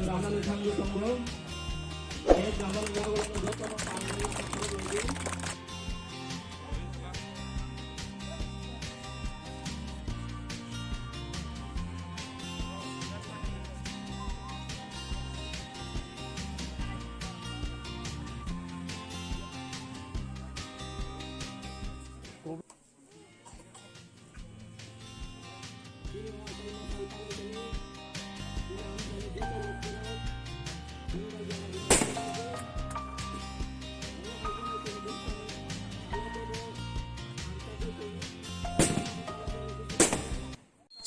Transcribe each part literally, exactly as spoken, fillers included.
Janani thangwi tongo. Tei janani yago jotono pangni.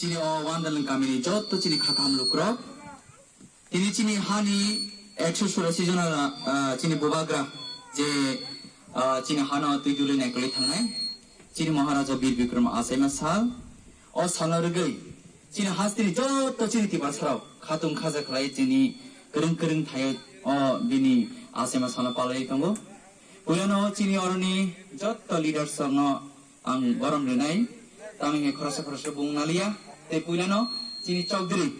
Chini o Wandalang kamini jotto chini kha kaham lukurok. Tini chini hani ekso churasi jona, ah, chini bubagra je, ah, chini hano twi duli naikolwi thangnai. Chini Maharaja Bir Bikram achaima sal. O salno rwgwi chini hasteni jotto chini Tiprasarok khatung khaja khlai chini kwrwng kwrwng thaio o bini achaima salno palwi tongo. Puilano chini oroni jotto leaders rokno ang borom rwnai, tamni hwnwi khoroksa khoroksa bung naliya. Tei puilano chini Chaudhary,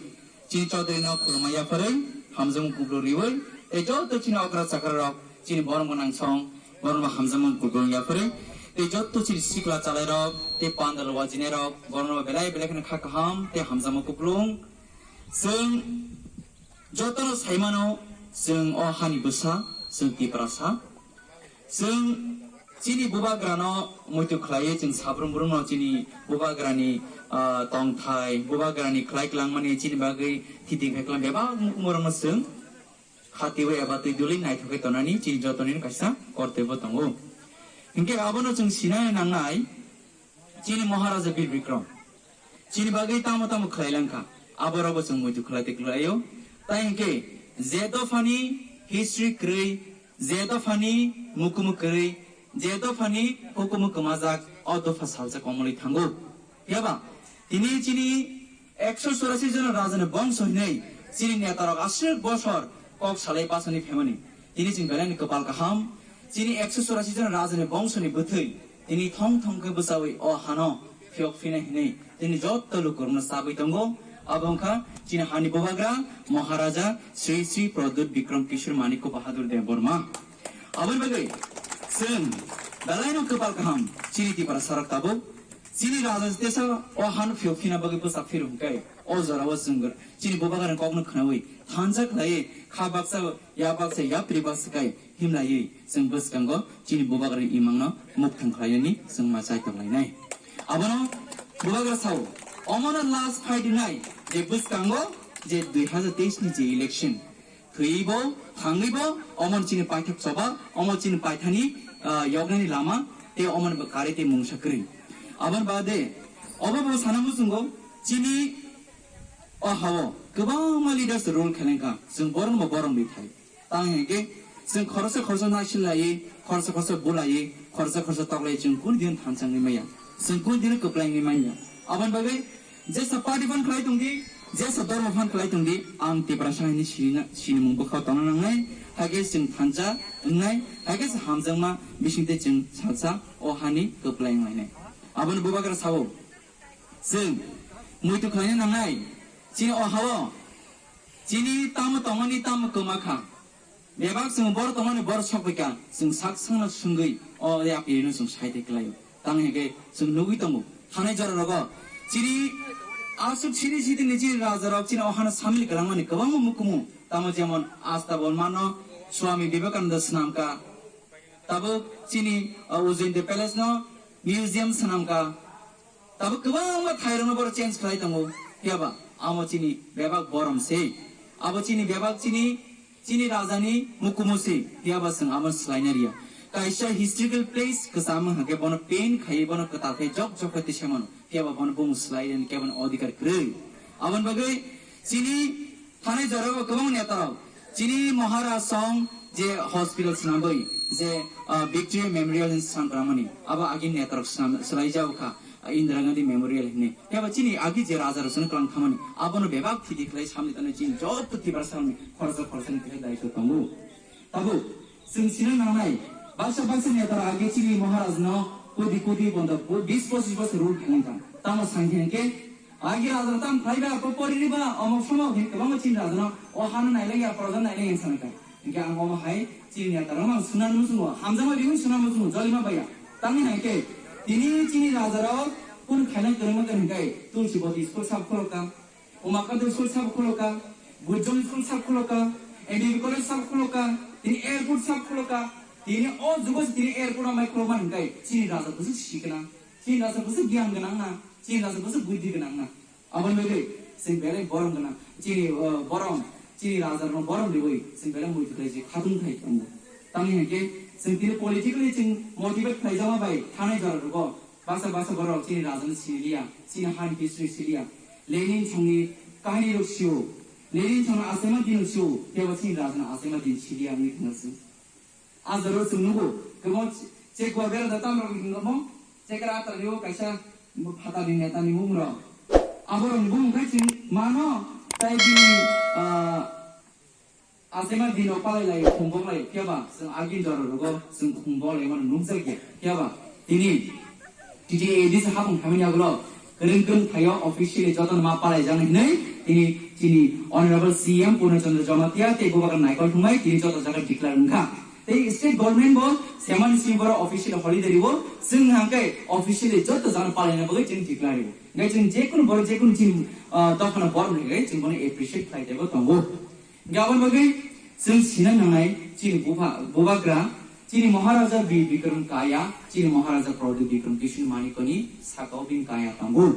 chini Chaudhary no khulumma yapharwi, hamjakmung kubulung riwi, tei joto chini okra chakra rok, chini borom gwnang song, borom bo hamjakmung kubulung yapharwi, tei joto chini sikla chalai rok, tei pandal wajinai rok, borom bo belai belai kheno kha kaham tei hamjakmung kubulung. Chwng jotono saimano, chwng o hani bwsa, chwng Tiprasa. Chwng chini bubagrano muitu khlaiwi chwng sabrum brumno chini bubagrani, ah, tongthai, bubagrani khlai klangmani chini bagwi thiti khlai klang bebak mukumurokno chwng khatiwi eba twi duli naithokwi tonani chini jotoni kaisa kortobyo tongo. Hinkhe abono chwng sinai nangnai, chini Maharaja Bir Bikram chini bagwi tamo tamo khlai langkha, aborokbo chwng muitu khlai twi khlaio. Tai hinkhe je dophani history kwrwi, je dophani mukumu kwrwi, je dophani hukumu kwmajak, o dopha salsa komolwi thango. Phiya ba tini chini ekso churasi jona rajani bongso hinwi chini netarok aswk bosor kok salai bachani phaimani. Tini chwng belai ni kwpal kaham, chini ekso churasi jona rajani bongsoni bwthwi tini thong thong khe bwchaui o hano phiyok phina hinwi tini jotto lukurokno chabwi tongo. Abo wngkha chini hani bubagra Maharaja Sri Sri Pradyut Bikram Kishore Manikya Bahadur Debbarma. Aboni bagwi chwng belaino kwpal kaham chini Tiprasarok tabuk. Chini raja tesa o han phiyok phina bagwi bwsa phirung khe o jorao chwng chini bubagrani kokno khnaui thansa khlaiwi kha baksa ya baksa yapri baksa kai himlaiwi chwng bwskango chini bubagrani imangno mukthang khlainani chwng ma chai tonglainai. Abono bubagra sao, omono last fight wngnai je bwskango je dui hazar teis ni je election, thwibo, thangwibo, omo chini paithak choba, omo chini paithani, ah, yoknani lama, tei omo ni bo kari tei mungsa kwrwi. Aboni bade, obo bo sana muchungo, chini o hao kwbangma leaders role khelengkha, chwng borokno bo borom ri thai. Tang hinkhe, chwng khoroksa khoroksa naisil laiwi, khoroksa khoroksa bulaiwi, khoroksa khoroksa toklaiwi chwng kunu din thansa wngwi maya, chwng kunu din kwplai wngwi manya. Aboni bagwi, jesa party phan khlai tongdi, jesa dormo phan khlai tongdi, ang Tiprasa hinwi sini, sinimung bwkhao tongna nangnai, haikhe chwng thansa wngnai, haikhe se hamjakma bisingtwi chwng salsa o hani kwplai wnglainai. Aboni bubagra sao, chwng muitu khlaina nangnai, chini o hao, chini tamo tongmani tamo kwma kha. Bebak chwng bor tongmani bor sokphaikha, chwng sak sakno swngwi o yapirino chwng saithai khlaio. Tang hinkhe chwng nugwi tongo, thanai jora rogo chini aswk sini sitini chini raja rok chini o hano samil kwlangmani kwbangma mukumu, tamo jemon Astabol mano Swami Vivekananda swnamkha, tabuk chini, uh, Ujjayanta Palace no museum swnamkha, tabuk kwbangma thairokno borok change khlai tongo, phiyaba amo chini bebak borom se, abo chini bebak chini Chini rajani mukumu se, phiyaba chwng abo swlaina riya. Kaisa historical place kwcham wng hakhe bono paint khaiwi bono kwtal khe jok jok khe tisa mano, phiyaba bono bumung swlai rwni kebono odhikar kwrwi. Aboni bagwi chini thanai jorao kwbangma netarok chini Maharaj song je hospital swnamwi je, ah, Victory Memorial hinwi swnam tongmani abo agini netarok swnam swlai jago kha. Indira Gandhi Memorial hinwi. Phiya ba chini agi je raja rok sini kwlang thamani, abono bebak thidi khlai samni tano chini joto Tiprasa rokni khoroksa khoroksani khlai daitw tongo. Tabuk chwng sina nangnai, baksa baksa neta rok agi chini Maharaj no kodi kodi bondo bis pochis bosor rule khlai kha. Tamo sangkhe hwnkhe Agi raja tam khlai ba, po pori riba, omok somok hin kwbangma chini raja no, o hano nailai ya, proja nailai ya sanaka. Hingke ang omo hai chini neta rok ang sunan musungo, hamjama riwi sunan musungo, jolima baya. Tangni hingke, tini chini raja rok, kun khaina kwrwngma kwrwng kai, Tulsi Boti school sab kholoka, Umakanta school sab kholoka, Gujjong school sab kholoka, M B B college sab kholoka, tini airport sab kholoka, tini o jugo tini airport amai kholoman hingkai, chini raja busu sikna. Chini rasa busu giyan gwnang na, chini rasa busu buddhi gwnang na. Aboni bagwi chwng belai borom gwnang, chini, uh, borom, chini raja rokno borom riwi chwng belai muitu khlai se khatung thai tongo. Tamni hwnkhe chwng tini politically chwng motivate khlai jama bai thanai jora rogo basa basa borok chini raja no siliya, chini han history siliya. Lenin chongni kahani rok sio, Lenin chongni asema din sio, kebo chini raja no asema din siliya wngwi thangna se. Ajaro chwng nugo, kemo che gua bera da tamrok hingo mo, che kra ata liwo kaisa phatani netani mung rok. Aborok ni bumung khai chwng mano, tai bini, ah, asema dino palai lai, khumbo lai, phiya ba, chwng agin jora rogo, chwng khumbo lai mano nukjak ya, phiya ba. Tini T T A D C hapung khamini agulo, kwrwng kwrwng thaio officially jotono ma palai jang hinwi, tini chini Honorable C M Purna Chandra Jamatia tei Bubagra Naikol thumai tini joto jaga declare wngkha. Tei state government bo semani simi boro officially holiday riwo, chwng hangke officially joto jaga palaina bagwi chwng declare riwo. Hingke chwng jekunu boro jekunu chini, ah, dophano borok hingke chwng bono appreciate khlai tebo tongo. Gabon bagwi chwng sina nangnai chini bupha, bubagra, chini Maharaja Bir Bikram Kaya, chini Maharaja Pradyut Bikram Kishore Manikoni sakao bini kaya tongo.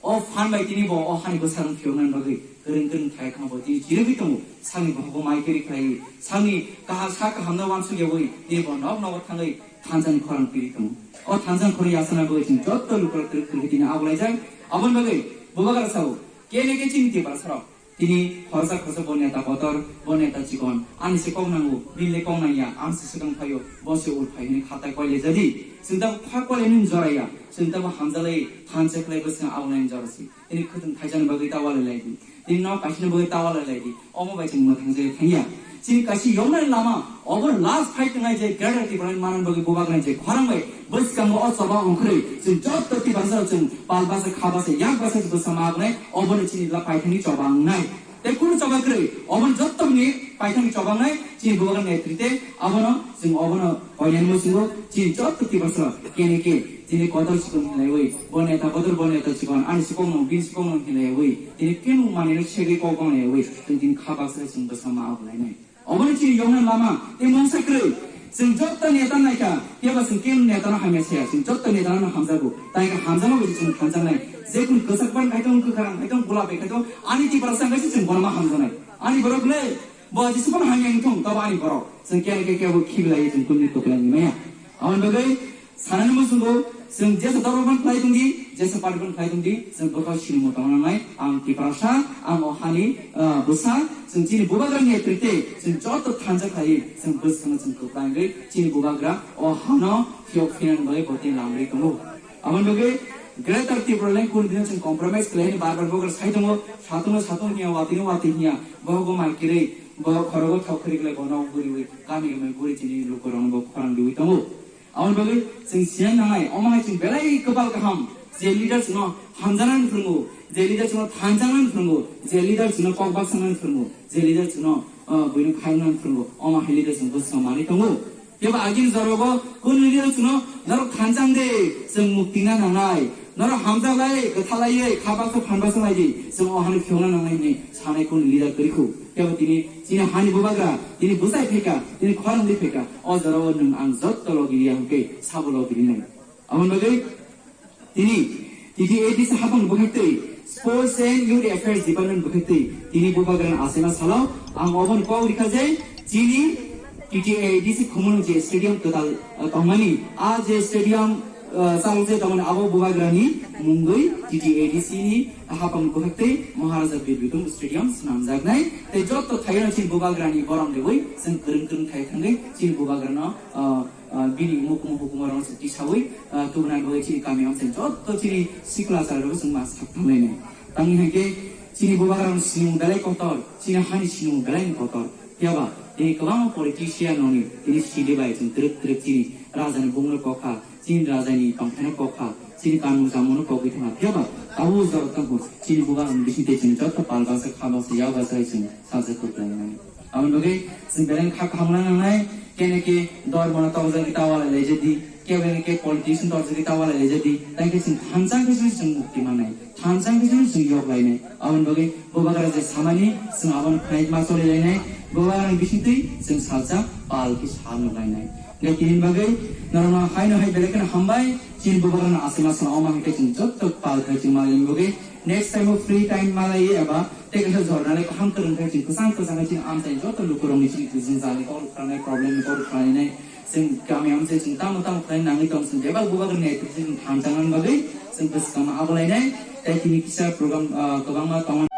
O phan bai tini bo o hani bwsarang phiyoknani bagwi kwrwng kwrwng thai khama bo tini chirigwi tongo. Sakni bohogo mai kwrwi khlaiwi, sakni kaha sa kahamno uansuk yawi tini bo nok nogo thangwi thansa ni khorang piri tongo. O thansa ni khorang yasana bagwi chwng jotto lukurok kwrwk kwrwkhe tini abolaijak. Aboni bagwi bubagra sao, kene khe chini Tiprasarok. Tini khoroksa khoroksa bo neta kotor, bo neta chikon, ani se kok nango, bini le kok nangya, ang se swkang phaio, bo se ul phai hwnwi khatai koile jadi. Chwng tabuk kha koile nini jora ya, chwng tabuk hamjalai thansa khlai bwswng abonai jora si. Tini khwtwng thaijani bagwi ta walai lai di. Tini nok kaisani bagwi ta walai lai di. Omo bai chwng mwthang jai thangya. Chini kaisa yoknani lama, obo last fight wngnai je Greater Tipraland manani bagwi bubagrani je khorang bai bwskango o choba ongkhorwi chwng jotto Tiprasa chwng pal basa kha basa yak basa bwsa ma wngnai, obono chini la paithangni choba wngnai. Tei kunu choba kwrwi, obono jotto ni paithangni choba wngnai chini bubagrani netrite, abono chwng obono koinani muchungo chini jotto Tiprasa kene ke chini kotor chikon hinlaiwi, bo neta kotor bo neta chikon, ani sikokno bini sikokno hinlaiwi, tini kenu manino segwi kok wnglaiwi, chwng tini kha baksa chwng bwsa ma wngnai. Obono chini yokna lama tei mungsa kwrwi. Chwng jotto neta naikha, phiya ba chwng kenu netano hamya saya, chwng jotto netano hamjago. Taiga hamjakma bai chwng thanjaknai. Jekunu kwchak ban khai tong, kwkharang khai tong, gulap bai khai tong, ani Tiprasa wngkha se chwng bono ma hamjaknai. Ani borok le, bo jesephano hamya wng thung, tobo ani borok. Chwng kene khe kebo khibilaiwi chwng kunu kwplai ni maya. Aboni bagwi Sanani muchungo, chwng jesa dorbar ban khlai tongdi, jesa party ban khlai tongdi, chwng bwkha sinimo tongna nangnai. Ang Tiprasa, ang o hani, ah, bwsa, chwng chini bubagrani netrite, chwng joto thansa khlaiwi, chwng bwskangno chwng kwplai wngwi, chini bubagra o hano phiyok phinani bagwi bo tini lamri tongo. Aboni bagwi Greater Tipraland kunu dino chwng compromise khlaini bar bar bubagra sai tongo, satung satung hiya, watwi watwi hiya, bohogo mai kwrwi, bo khorogo thok kwrwi khlai bo nok guriwi, kami kami guri chini lukurokno bo khorang riwi tongo. Aboni bagwi chwng sina nangnai, omo hai chwng belai kwbal kaham, je leader chwngno hamjaknani phwrwngo, je leader chwngno thanjaknani phwrwngo, je leader chwngno kok baksanani phwrwngo, je leader chwngno, ah, buino khairoknani phwrwngo, omo hai leader chwng bwskango manwi tongo. Phiya ba agini jorogo kunu leader chwngno norok thanjak de, chwng mukti na nangnai, norok hamjak lai, kwtha laiwi, kha baksa phan baksa lai di, chwng o hani phiyokna nangnai hwnwi sanai kunu leader kwrwi khu. Phiya ba tini chini hani bubagra, tini bwsai phaikha, tini khorang di phaikha, o jorao nwng ang jotto logi riya hwnkhe sabo logi rinai. Aboni bagwi tini T T A D C hapang bwkhaktwi, Sports and Youth Affairs Department bwkhaktwi, tini bubagrani achaima salo ang oboni kok rikha je chini T T A D C Khumulwng je stadium kwtal, uh, tongmani, a je stadium, uh, chalo je tongmani abo bubagrani mungwi T T A D C ni hapang bwkhaktwi Maharaja Bir Bikram Stadium swnamjaknai. Tei jotto thairokno chini bubagrani borom riwi chwng kwrwng kwrwng thai thangwi chini bubagrano, ah, ah, bini mukumu hukumu rokno chwng tisawi, ah, tubunani bagwi chini kami o chwng jotto chini sikla chwrairokno chwng ma sak thanglainai. Tamni hwnkhe chini bubagrani sinimung belai kotor, chini hani sinimung belai kotor. Phiyaba tini kwbangma politician rokni tini sidi bai chwng twrwk twrwk chini rajani bumungno kokha, chini rajani tongthaino kokha, Chini kanmung chamungno pogwi thangna phiya ba abo jora tongkhu chini bubagrang bising tei chwng joto pal baksa kha baksa yak baksa hai chwng sajak kwplainai. Aboni bagwi chwng belai kha kaham nangnai, kene ke dormono tokjagwi ta walai laijadi, kebengni ke politician tokjagwi ta walai laijadi, tei khe chwng thansa khe chwng mukti mannai, thansa khe chwng yok lainai. Aboni bagwi bubagra je samani chwng abono khnai ma choli lainai, bubagrang bising twi chwng salsa pal khe sa nuk lainai. Hingke tini bagwi norokno haino hai belai kheno hambai, chini bubagrano aswk ma swnam omo hai khe chwng joto pal khai chwng malai bagwi next time o free time malai eba tei kaisa jornal kaham kwrwng khai chwng kwchang kwchang khai chini amchaini joto lukurokni chini twijlangni kok rwkhanai problem ni kok rwkhanai chwng kami amchai chwng tamo tamo khlai nangwi tong chwng bebak bubagrani netrito chwng thansa nang bagwi chwng bwskangma abo lainai tei tini kisa program, ah, kwbangma tongmani